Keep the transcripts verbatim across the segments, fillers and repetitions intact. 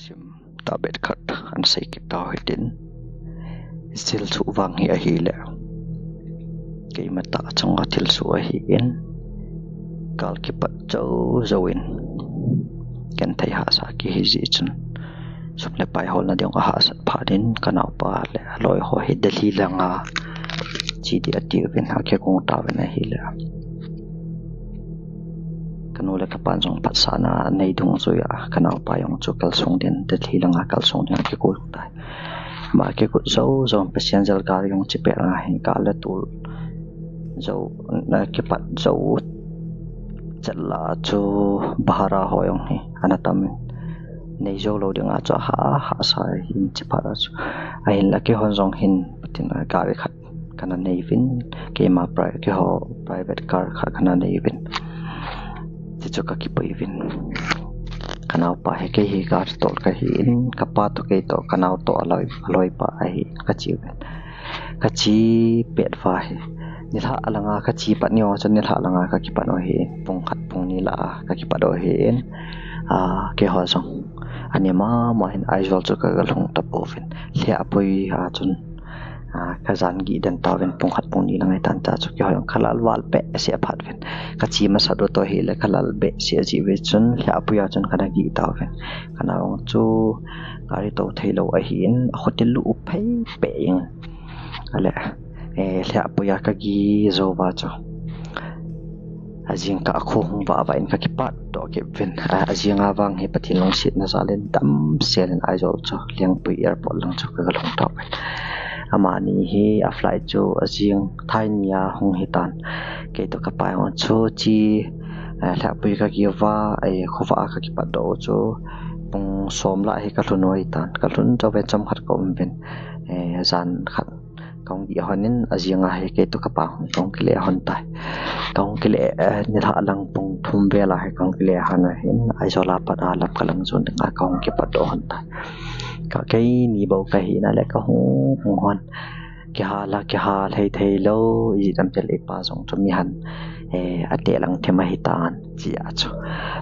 Sim tabet khat ana sei kit tau hitin. Thilsoh vang hi ahile, keima tah chunga thilsoh ahin, kal kipat jou jouvin, ken thei hahsa kihi jeh chun, sum le pai holna ding ahahsat phat in, kanaopa le aloi ho hi Delhi langa che ding atiuvin, akigong tauvin ahile, kanu le kapan jong phatsahna nei dungjuiya, kanaopa jong chu kalsong din, Delhi langa kalsong din akigong tai. Ama kikut jou jou, passenger gari jong chepet langa hi, kal le tul jou, eh, kipat jou chet lah a chu bhara ho jong hi ana tam in, nei jou lou dinga chu ahah, hahsa hin, chephat a chu. Ahinla keihon jong hin, Pathen a gari khat kana nei uvin, keima pri-, keiho private car khat kana nei uvin. Tichu kakipui uvin. Kanaopa hi, kei hi gari tol kahin, kapa toh kei toh, kanao toh aloi, aloipa ahi, kache uvin. Kache pet uva hi, nilhah langa kache pat ni jong chun, nilhah langa kakipat u ahin, pung khat pung ni lah a kakipat u ahin, ah, keiho jong ani mama hin Aizawl chu kaga lhung tapouvin. Lheh apui a chun, ah, kajan gih den tauvin, pung khat pung ni lang ahitan, cha chu keiho jong kalal val behseh phat uvin. Kache masat u toh hile kalal behseh jeh uve chun, lheh apui a chun kana gih tauvin. Kanao jong chu gari tou thei lou ahin, akhotil u phei peh jeng. Ale, eh, lheh apui a kagih jou uva chu, ajingkah a kho hung vah vah in kakipat doh kit uvin. A, ajing a vang hi Pathen lungsetna jal in damsel in Aizawl chu, Lengpui Airport lang chu kaga lhung tauvin. Amani hi a flight chu ajing thai ni a hung hitan. Kei toh kapa jong chu che, eh, lheh apui kagih uva, eh, khovah a kakipat doh u chu pung som lah hi kalhun u ahitan. Kalhun jou ve chomkhat kaum uvin, eh, jan khat kahung gih hon in, ajing a hi kei toh kapa hung, kahung kile hon tai. Kahung kile, eh, nilhah lang pung thum vel a hi kahung kile hon ahin, Aizawl a pat a lam kalang jon dinga kahung kipat doh hon tai. Ka, keini bou kahi nale kahung hung hon. Kihal a, kihal hei thei lou, ijeh ham itile ipa jong chu mi han, eh, ateh lang them ahitan, che a chu.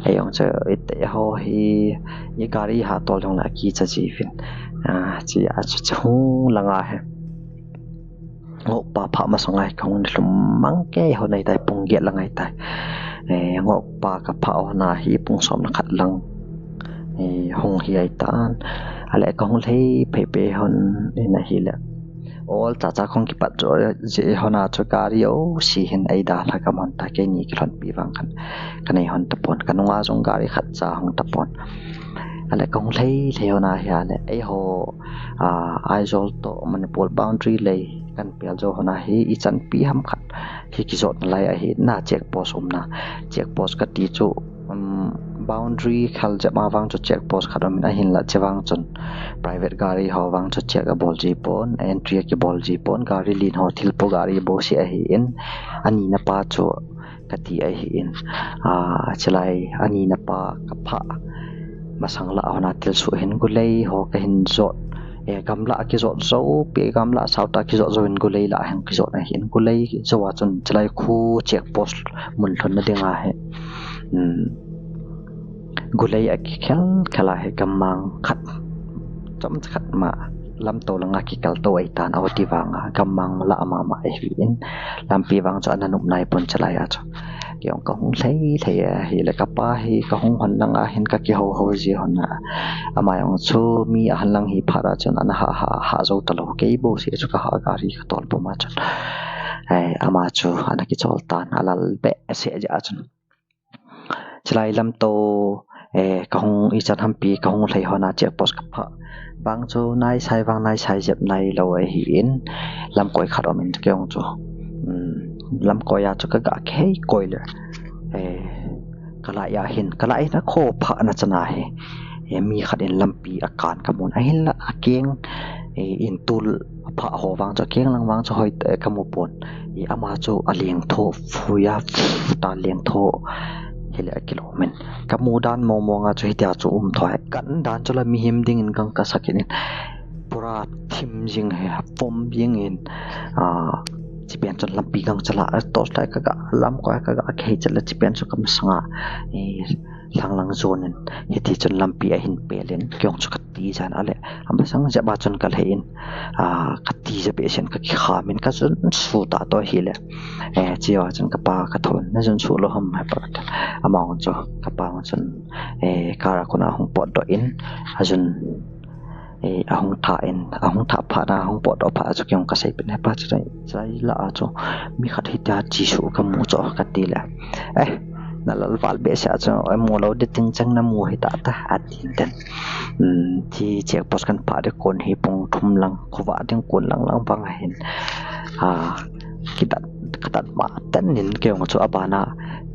Eijong chu, ite ho hi, i gari ha tol jong le akicha jiuvin. Ah, che a chu, chu hung langa hi. Ngokpa phah masanga hi kahung lhum mang kei hon ahitai, pung get lang ahitai. Eh, ngokpa kaphah hon a hi pung som le khat lang, eh, hung hi ahitan. Ale kahung lhei phei phei hon in ahile, ol chacha kahung kipat jo jeh hon a chu gari jouse hin eidalha gam hon tai, keini kilhonpi vang khat kanei hon tapon, kanunga jong gari khatcha hung tapon. Ale kahung lhei lhei hon a hi ale, eiho, ah, Aizawl toh Manipur boundary lei kan pel jou hon a hi, ichanpi ham khat hi kijot nalai ahi, na check post umna. Check post kati chu, um, boundary khel jep a vang chu check post khat um in, ahinla che vang chun private gari ho vang chu check abol ji pon, entry akibol ji pon, gari lin ho thil po gari bouseh ahin, anina pa chu kati ahin, ah, chulai anina pa kaphah masang lah hon a thilsoh hin Gulei ho kahin jot, eh, gamlah a kijot jou pi, gamlah sao tah a kijot jou in Gulei lah a hin kijot ahin, Gulei jou a chun chulai khu check post mun lhunna dinga hi, um, Gulei akikhel khel a hi gammang khat, chomcha khat ma lamto langa kikal to ahitan, ahiti vanga gammang lah mama ahin, lampi vang chu ana nop nai pon chulai a chu. Kei jong kahung lhei lhei ahile, kapa hi kahung hon langa hin kakihou hou ji hon a, ama jong chu mi ahin lang hi phat a chun ana ha ha ha jou talou, kei bouseh chu kaha gari katol pum a chun, eh, ama chu ana kichol tan, alal behseh jeh a chun. Chulai lamto, eh, kahung ichan hampi kahung lhei hon a check post kaphah vang chu naisai vang naisai jep nailou ahin, lamkoi khat um in kei jong chu, um, lamkoi a chu kaga kihei koi le, eh, kalai a hin, kalai a hin akho phahna chan a hi, eh, mi khat in lampi akan kamun, ahinla akeng, eh, in tul aphah ho vang chu, akeng lang vang chu hoi, eh, kamu pon. Eh, ama chu alengtho, fuia, ta lengtho hile akilom in. Kamu dan mong mong a chu hitia chu um tho ahi. Kan dan chu la mihem dingin gang kasa kit in, pura thim jing hi, pom jing in, ah, chepen chun lampi gang chala, torchlight kaga, lamkoi kaga kihei chala, chepen chu kamasanga, eh, lhanglang jon in, hiti chun lampi ahin pel in, kei jong chu kati jan a le, amasang jep a chun kalhai in, a, kati jep behseh in kakikham in, kajun suh ta toh hile. Eh, chua chun kapa kathon, najun suh lou ham, hepa kati. Ama jong chu, kapa jong chun, eh, car a kona ahung potdoh in, ajun, eh, ahung thah in, ahung thah phat na, ahung potdoh phat chu kei jong kasei peh in, hepa chu, chulai lah a chu, mi khat hitia che suh kamu chu, kati le. Eh, nalal val behseh a chu, eh, mu lou ding ting chang namu hita ta, atin ten. Hmm, ti check post kan pha ding kon hi pung thum lang, khovah ding kon lang lang vang ahin. Ah, kitat, katat ma ten in kei jong chu abana,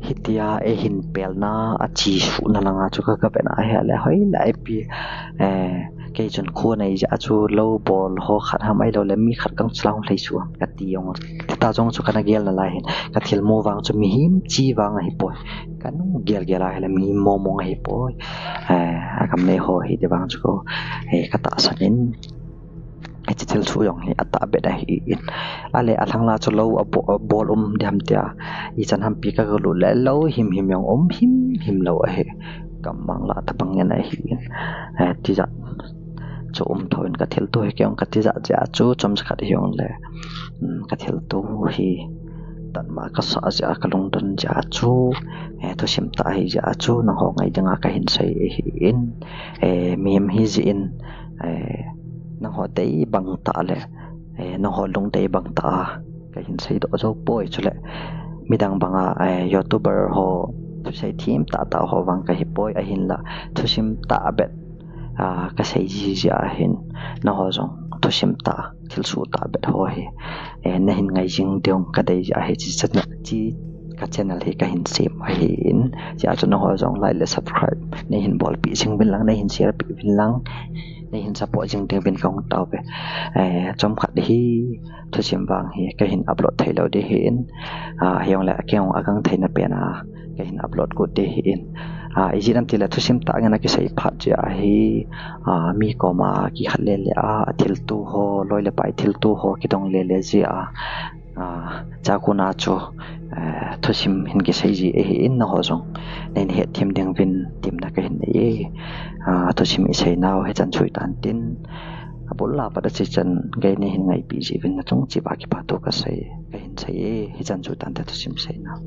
hitia eihin pelna, ache suhna langa chu ka, kavet na hile, hoilai pi, eh, kei chun kho nei jeh a chu lou bol ho khat ham ahilou le mi khat kang chula hung lhai suh ham kati jong. Tita jong chu kana gel nalai hin. Kathilmu vang chu mihem che vang ahipoi. Kanu gel gel a hile mihem mong mong ahipoi. Eh, agam nei ho hiti vang chu, eh, katahsan in. Hiche thil suh jong hi atahbeh ahin. Ale alhangla chu lou abo-, abol um diham tia. Ichan hampi kagalut le lou himhim jong um himhim lou ahi. Kammang lah tabang ngen ahin. Eh, tijat chu um thou in kathilto hi kei jong katijat jeh a chu chomcha khat hijongle. Hmm, kathilto hi tatma kasah jeh a kalungdon jeh a chu. Eh, thusim tah ahi jeh a chu nangho ngai dinga kahin sei ahin. Eh, mihem hijeh in, eh, nangho dei bang tah le, eh, nangho lungdei bang tah a kahin seidoh jou poi chule. Midang banga, eh, YouTuber ho, thusei thim tah tah ho vang kahipoi ahinla. Thusim tahbeh, ah, kasei ji jeh ahin. Nangho jong thusim tah, thilsoh tahbeh ho hi, eh, nahin ngai jing diu kadei jeh ahi, hiche channel, hiche ka channel hi kahin sem ahin. Hijeh a chu nangho jong like le subscribe neihin bolpeh jing uvin lang, neihin share peh uvin lang, neihin support jing diuvin kahung tao uve. Eh, chomkhat hi thusim vang hi kahin upload thei lou ding ahin. Ah, hijongle kei jong agang theina pen a kahin upload got ding ahin. Ah, ijeh inem itile thusim tah ngen a kisei phat jeh ahi, ah, mi koma kikhat lele a, athilto ho, loi le pai thilto ho kidong lele jeh a, ah, chua kona chu, eh, thusim hin kisei ji ahin, nangho jong neihin hetthem diuvin temna kahin nei e. Ah, thusim isei nau hichan chu hitan tin, abul a pat achai chan gei neihin ngaipeh ji uvin nachung cheh uva kipathu kasei, kahin sei e, hichan chu hitante thusim sei nau.